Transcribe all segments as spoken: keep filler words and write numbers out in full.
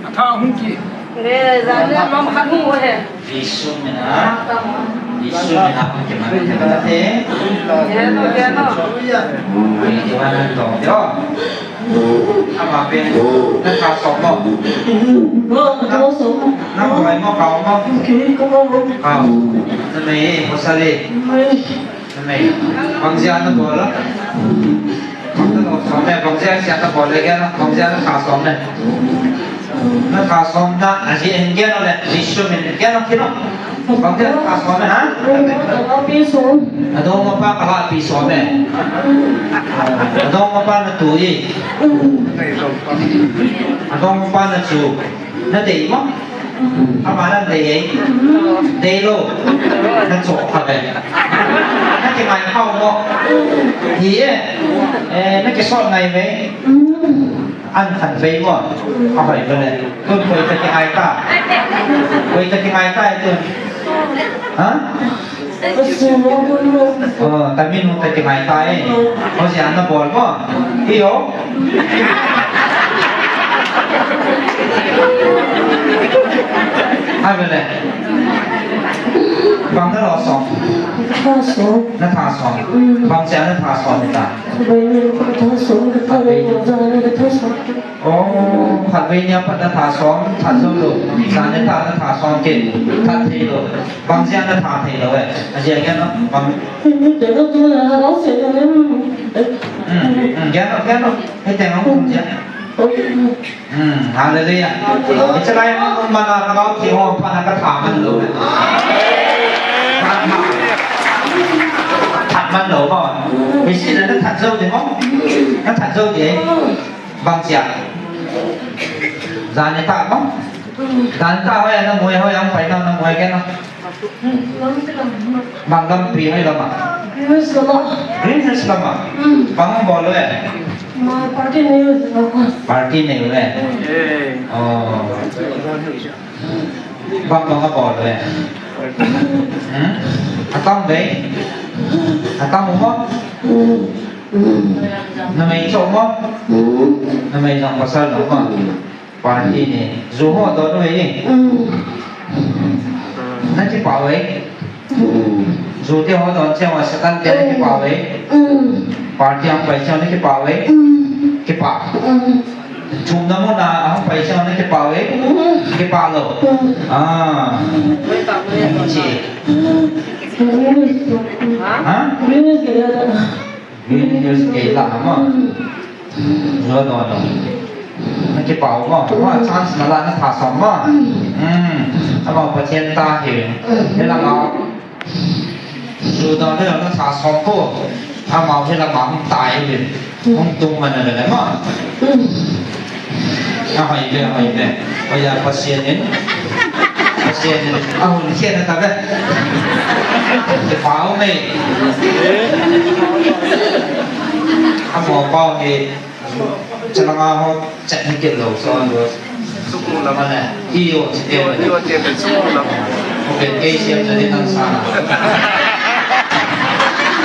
Atha hung ki. Re, jana mam khat hung he. Jisu mina. Jisu mina hung ki mana te. Keno, keno. Ui, di mana to. Yo. Ama pen. Na ka so mo. Na ko mo ka mo. Ka. Na me ko sa le. Amen. Bang jeh a na bol a? Bang na lo som le, bang jeh a sia na bol le, gel a, bang jeh a na tha som le. Na tha som na, a jeh a hin gel le, Jisu min gel a kino. Bang jeh a na tha som le, ha? Adong ma pa ka la pi som le. Adong ma pa na tu i. Adong ma pa na tu. Na dei mo? Ama na dei e. Dei lou. Na choh kha ve. Na kingai khau mo? Hi e. Eh, na kisot ngai ve. An khan ve mo? A hoi ve le. Tun koi ta kingai ta. Koi ta kingai ta e tun. Ha? Oh, tamin hung ta kingai ta e. Ho sia na bol mo. Iyo. Hai bele. Bang na lo som. Tha som. Na tha som. Mm. Bang sia na tha som ta. Bai ni ko tha som, ko tha ni ko tha som. Oh, khatvei nia pat na tha som, that jou lou. Jan ni tha na tha som kit, that thei lou. Bang jeh a na that thei lou e. A jeh a keno, bang. Ni te no tu na ha lo se ne. Hmm, hmm, keno, keno. Hei te no, hmm, jeh. Hmm, hallelujah. Hichelai mun mana na lo ti ho pa na ka that man lou. That man lou ba. Hichelai na that jou di mo. Na that jou di. Bang jeh a. Jan ni ta mo. Jan ni ta hoi a na moi hoi a pai na na moi keno. Bang lampi hoi lama. Green Hills lama. Green Hills lama. Hmm. Bang bol le. Ma party nei u le. Party nei u le. Eh. Oh. Bang bang bol le. Hmm? Atang be. Atang mo. Numei cho mo. Numei jong pasal mo. Party ni. Ju ho don u e. Na kipah u e. Ju te ho don cheh a Satan te na kipah u e. Party ang pai cheh na kipah u e. Kipah. Thumna mun a ahung pai cheh na kipah u e. Kipah lou. Ah. Chi. Ha? Green Hills gei la ma. No, no, no. Na kipah u mo. Ma chance na la na tha som mo. Hmm. Ama Pathen ta hi. He la ma. Su da le na tha som ko. Ama he la ma hung tai le. Hung tung ma na le ma. Ahoi ve, ahoi ve. Oya Pathen in. Pathen in. Ahun khen ta ve. Kipah u me. Amo pau hi. Chalanga ho chat ni kit lou so lo. Sukul lama ne. Iyo, chite. Iyo, chite, sukul lama. Okay, kei siam na ni nang sa.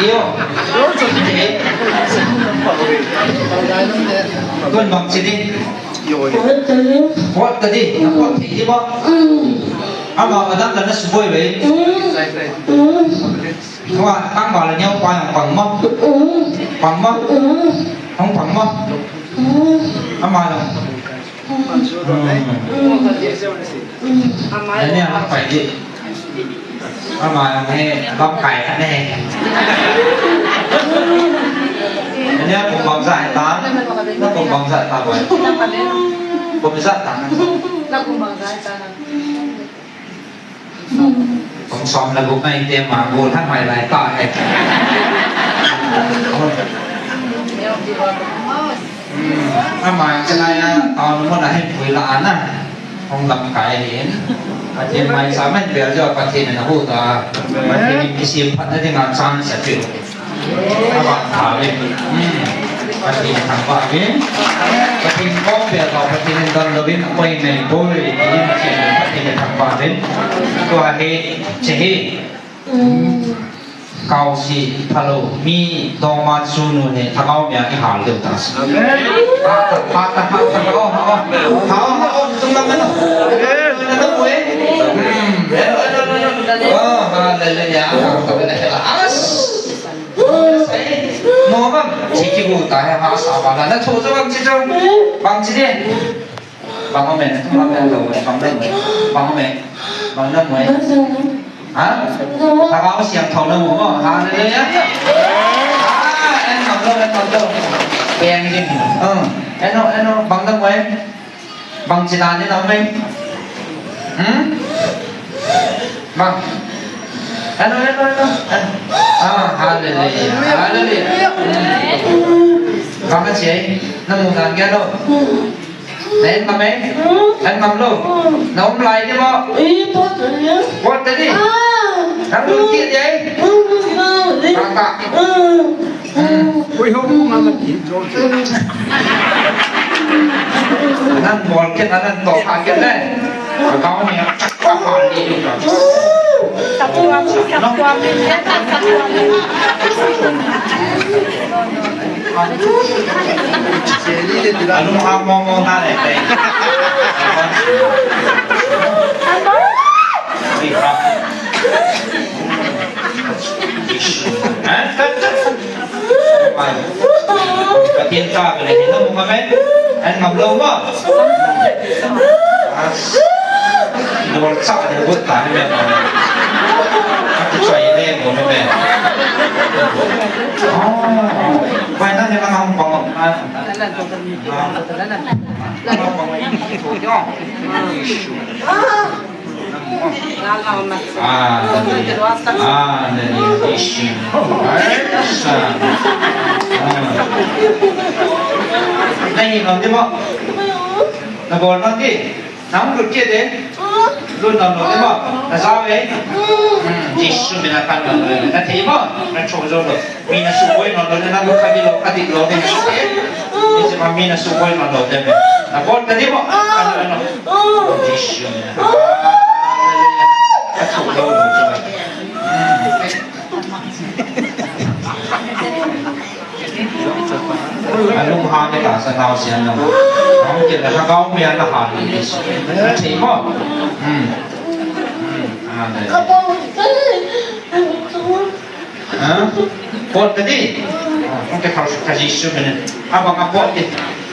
Iyo. Iyo, chite. Kun bang chini. Pot tadi, pot tadi ba. Ama adam la na suboi bai. Tua tang ba la nyau pa yang pang ma. Pang ma. Hong pang ma. Ama la. Ama la. Daniel, hong pai di. Ama he lamkai khat ne. Ania kum bangzah ta, na kum bangzah ta boy. Kum ijat ta na. Na kum bangzah ta na. Kum som le gup ngai te ma gu tha mai lai ta he. Hmm, ama chalai a, tao mo na he pui la ana. Hong lamkai ahin. Pathen maicham ahin bel jo, Pathen in ahuh ta. Pathen in kisemphatna dinga chance apeh u. Aban tha uve. Hmm. Pathen thangvah uve. Pathen kom bel jo, Pathen in donlouvin, akoi nei poi, tin Pathen in thangvah uve. Tua hi, hiche hi. Kaosi phalo, mi dongma chu nu he, thagau mia kihal deu ta. Amen. Ha ta, ha ta, ha ta, ha, ha, ha, ha, ha, tung lam na. Na, na, na, eh. Hmm. Oh, hallelujah. As. Mo bang, chiki bu ta he, ha, sa ba la. Na chu chu bang chi chu. Bang chi de. Bang home, bang home, bang home, bang home. Ha? Thagau siangthou na mu mo. Hallelujah. Ah, en ngam lou, en ngam lou. Peng ding. Hmm. En o, en o, bang na mu e. Bang chi dan ni na mu e. Hmm? Bang. En o, en o, en o. En. Ah, hallelujah. Hallelujah. Hmm. Bang ka chi e. Na mu dan gei lou. Na en ngam e? En ngam lou? Na um lai di mo? Pot ta di? Nang lut kit di? Kaka. Ui, hong kong ang kit. Nang bol kit, nang to kha kit le. Kaka ni. Kaka ni. Alung ha mo mo na le te. Patien ta le na mo ngam e. En ngam lou mo. Bol cha de bu ta ni me. Ati choi le mo me. Oh. Bai na ne na hong bang. Ah, ah, ne, ishi. Ah. Na hi nom di mo. Na bol nom di. Nang lut kit e. Lut nom lou di mo. Na jao e. Hmm, Jesu min a pan nom lou. Na thei mo. Na cho jo lou. Mi na suboi nom lou, na lut kha di lou, kha di lou, na thei. Ni si ma mi na suboi nom lou, de me. Na bol ta di mo. Ano, ano. Jesu min a. Hallelujah. Ka cho lou lou. Alung ha me ta sa nau sian na. Hong kit le thagau mia na ha ni. Thei mo. Hmm. Hmm. Ah, de. Ha? Pot ta di. Hong kit thau ka Jesu min. Abang a pot di.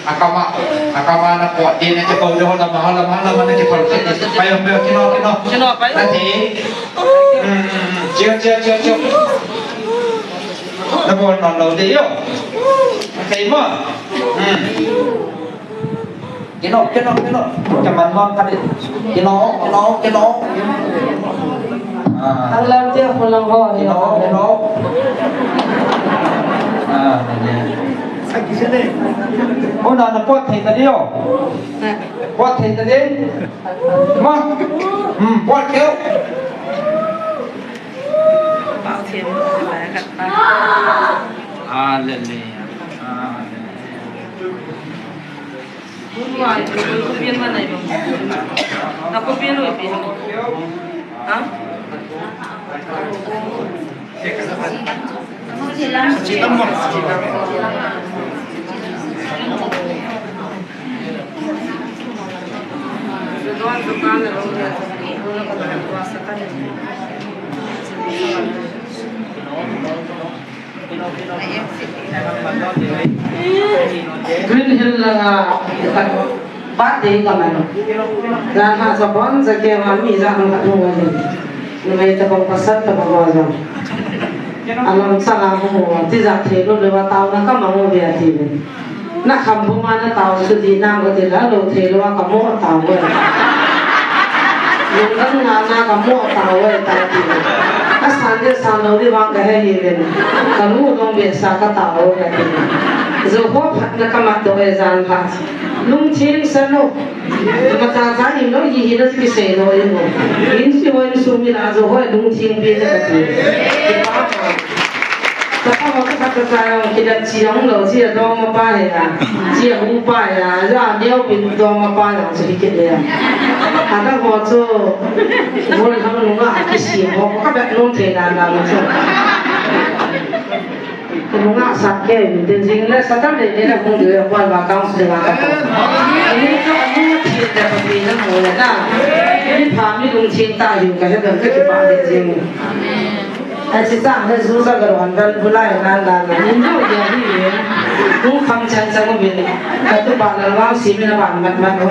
Akama, akama na pot di na kipau di ho lama, ho lama, ho lama na kipau di. Payo, payo, kino, kino. Kino, payo. Na thei. Hmm, hmm, hmm. Chiu, chiu, chiu, chiu. Na bol nom lou di yo. Thei mo. Hmm. Kino, kino, kino. Kaman mo ka di. Kino, kino, kino. Ah. Ang lang dia pulang ho. Kino, kino. Ah, ya. O na, na pot thei ta di o. Pot thei ta di. Ma. Hmm, pot keu. Hallelujah. Hallelujah. Green Hill langa birthday ka man. Jan ha sa bon sa ke ma mi jan ha nu ni. Ni mai ta bong pasat ta bong wa jong. Alam sa la hu ti ja the lo le wa tau na ka ma hu bia ti. Na kham bu ma na tao su di na ko ti la lo thei lo ka mo tao we. Lungdam na na ka mo tao we ta ti. A san de san lo di vang ka he hi le. Ka lu dong be sa ka tao we ka ti. Zo ho phat na ka mat do e jan phat. Lungthim sa lo. Ma cha cha hi lo hi hi lo ki sei lo i mo. In si ho in su mi la zo ho lungthim pi na ka ti. Tapa ho ka khat ka cha jong kidap chi jong lo, chi a dong ma pa he a. Chi a hu pa he a, ja neo pin dong ma pa jong chi kit le a. Hata ho chu, bol hang nunga, kisi ho, ka bet nung thei na na ma chu. Nunga sa ke, te jing le sa tam le ni le hung de, kuan ba kang su de ba ka. Ni ka nu ti de pa ni na mo le na. Ni pa mi lung chin ta yu ka he da ke pa de jing. A chi sa he su sa ka ron ban bu lai na na na. Ni no ya ni ye. Ku kham chan chan mo bi. Ka tu pa la wa si mi na ba mat mat ho.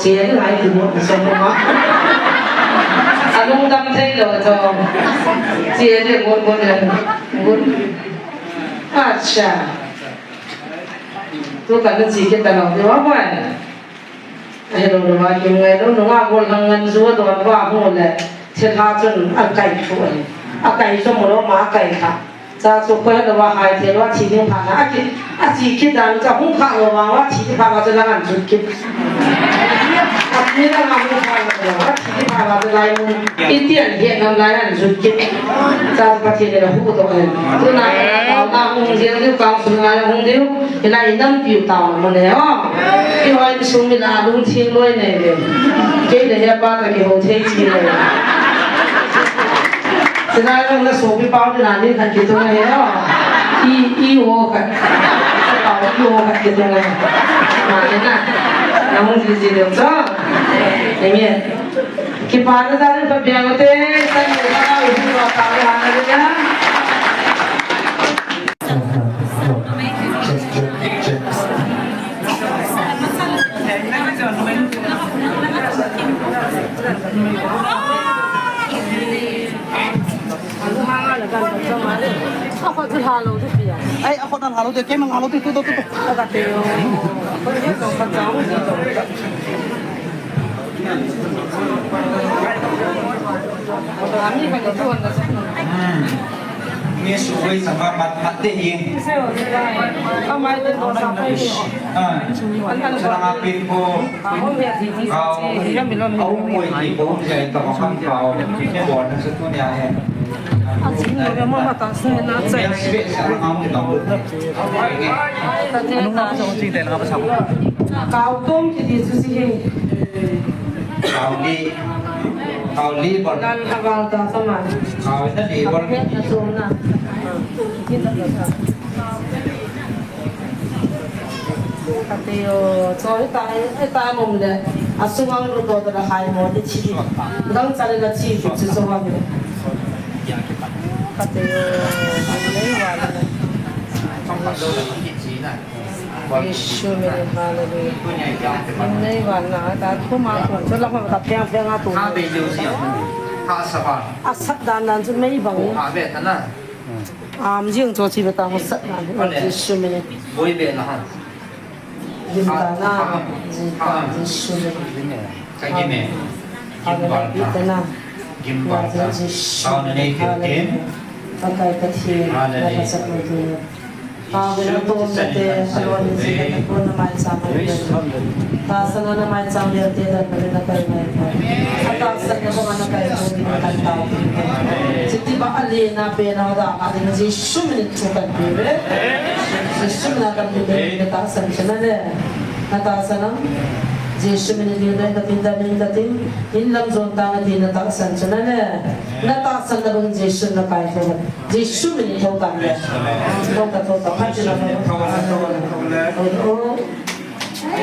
Chia ding ai ti mo, so mo ma. A lungdam thei lou chu. Chia ding mo mo le. Mo. Acha. Tu ka na chi ke ta lou de wa boi. Hello, lou ma kim ngai lou, nunga bol hang ngan ju don wa mo le. Thil ha chun a kai thu ai. A kai chu mo lou ma a kai kha. Cha chu koi lou va hai thei lou a thi ding pha na a ki, a chi kit dan cha hung kha lou vang va thi pha va cha lang an jut kit. A ni la ma hung kha lou va thi pha va cha lai mun. I ti an he nam lai an jut kit. Cha Pathen le hu to ai. Tu na na hung diu diu kang sun na hung diu. Ina i nam piu ta mo ne o. I hoi mi sung mi na lung thing loi ne le. Ke le he pa ta ki ho thei chi le. Sinai lang na sopi pau ni na ni khat kitung ahi o. I, i o khat. Pau i o khat kitung ahi. Ma ni na. Na hung ji ji deu cho. Enge. Kipa na da ni pa biang te. Sa ni pa u hu wa pa ni ha na ni ya. Check, check, check. Ai, a khut na lha lou te, keima lha lou te, tu, tu, tu, tu. Hmm. Ni su wei sa ma mat mat te hi. Ah. Sa na ma pin ko. Kau. Au koi ki ko. Jai ta ma kan kau. Ko na sa tu nia he. A ching lo ma ma ta sa na chai. Yes, yes, sa ma ma ta. Anu ma sa ching te na ba sa. Kau tum ki di su si he. Kau li. Kau li bol. Lan ha bal ta sa ma. Kau na li bol. Na so na. Kati yo, cho hita, hita mong le, asung ang ruto to la hai mo, ti chi. Dang chale la chi, chi so wa. Kati yo, nei wa la. Jesu min, hallelujah. Nei wa na, ta thu ma ko, cho la ko ta piang piang a tu. Ha be jo si. Ha sa ba. A sat dan dan chu mei bang. Ha be ta na. Am jing cho chi beta ho sat na. Jesu min. Boi be na ha. Gim ta na. Ji ta Jesu min. Ka gim e. Gim val ta. Gim val ta. Tao na nei tin tin. Ka kai ka thi. Hallelujah. Ka sa ko tu. Pao na tom na te, alon ni si ka ko na mai chang mai. Tahsan na mai chang le te da na na kai mai. Tahsan na ko na kai ko ni kan ta. Siti ba ali na pe na da ma ding Jesu min thu kan pe be. Jesu min kan pe be tahsan chana le. Na tahsan na. Jesu min ni na ka tin da min ka tin. In lam jon ta na tin na tahsan chana le. Na tahsan na bang Jesu na kai ko. Jesu min thou ta le. Thou ta, thou ta. Phat na. Thou ta, thou ta. Oh, oh. Hi,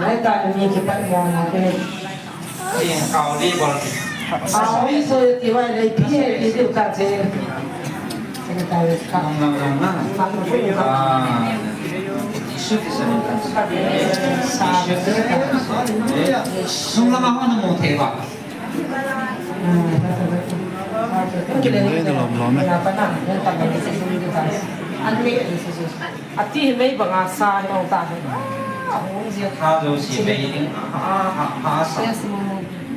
hai ta mi kipat mo mo ke. Hi, kau li bol. Kau li so ti wai le pi he ti diu ka che. Nang, nang, nang, nang. Ah. Isu ti sa ni ta. Sa. Sung lama ho na mo the ba. Ati hi mei banga sa nong ta hi. Ha jo si mei ding. Ha, ha, ha sa. Yes, mo.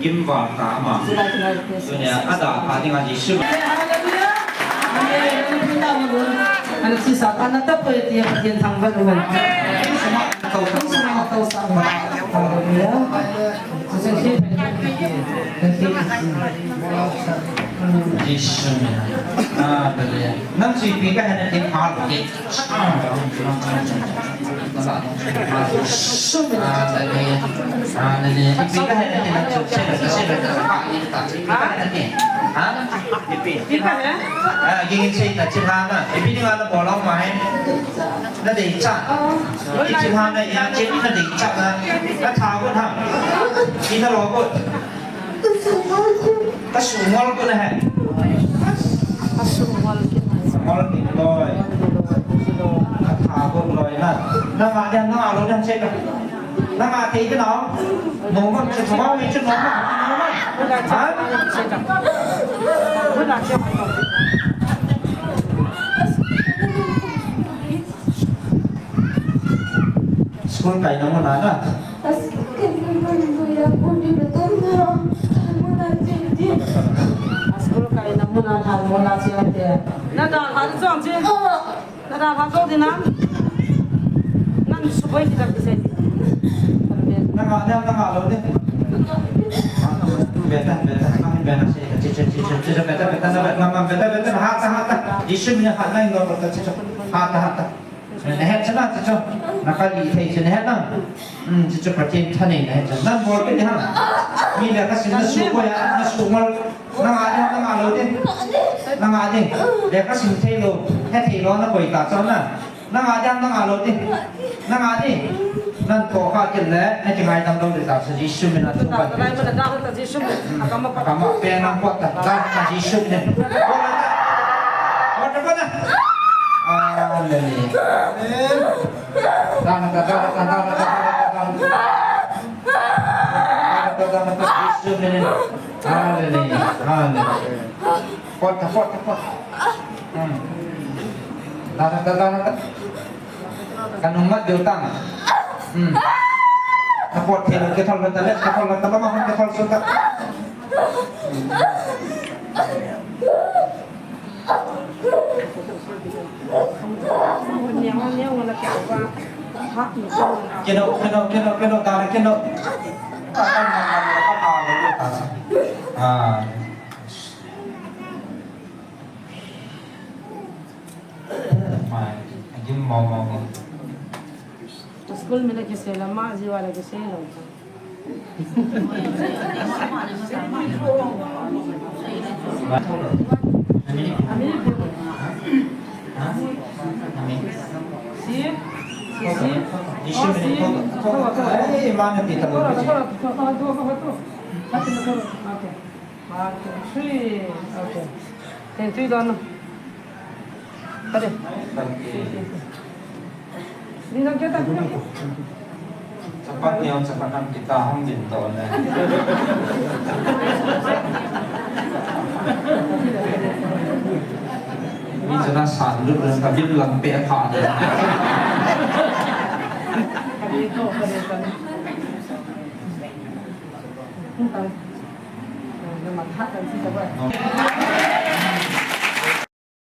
Gim val ta ma. Tunia ada pa ding a Jesu. Hallelujah. Amen. Ana si sa ana ta poi ti a Pathen thangvah u. Hallelujah. Jesu mina. Ah, bele. Nang si pi ka hana tin hal ke. Ah, bele. Ah, bele. Pi ka hana tin nang si, si, si, si, si, pi ka hana tin. Ha? Pi ka hana? Ah, gingin si ta chin hana. Pi ni ngana bolong mai. Na dei cha. Pi chin hana ya, chin na dei cha na. Na tha gun ha. Pi na lo gun. Ka sungol ko na he. Ka sungol ki na. Sungol ki loi. Ka tha ko loi na. Na ma dia na lo dia che ka. Na ma thei ki na. No ma che thoma mi che no ma. Ha? School kai na mo na na. School kai na muna than muna siam te. Na dalhan jong chi. Na dalhan jong chi na. Nan suboi ti tak sei. Na nga, na nga lo de. Beta, beta, na beta sei. Chi, chi, chi, chi, chi, beta, beta, na beta, na beta, beta, ha ta, ha ta. Jisu mina ha na ino ta, chi, chi. Ha ta, ha ta. Na het chana chu chu. Na kali thei chu na het na. Hmm, chu chu Pathen thanei na het chu. Nan bol ke ni ha. Mi lekha sim na su ko ya, na su mal. Na nga de, na nga lo de. Na nga de. Lekha sim thei lo, he thei lo na koi ta chu na. Na nga de, na nga lo de. Na nga de. Nan to kha kel le, na ki ngai tam lo de ta chu Jisu mina tu pa. Ngai ma da ta Jisu. Akama pa. Akama pe na ko ta. Da ta Jisu mina. Ko ta. Ko ta. Hallelujah. Amen. Dana ka, dana ka, dana ka, dana ka, dana ka. Dana ka, dana ka, Jisu mina. Hallelujah. Hallelujah. Pot ka, pot ka, pot. Hmm. Dana ka, dana ka. Kanung mat diu tang. Hmm. Ka pot thei lo, ke thol lo ta le, ke thol lo ta, ba ma ke thol so ta. Keno, keno, keno, keno, dale, keno. Ah. Mai, agim mau mau. School mina kisei la ma, jiwa la kisei la. One, two, three. Okay. Thank you, Don. Ade. Ni nang kita tu. Cepat ni, cepat nang kita hong din to ne. Ni cina sandu dan kabin lampe apa ada. Kali ko, kali ko. Entah. Nama tak kan sih, coba.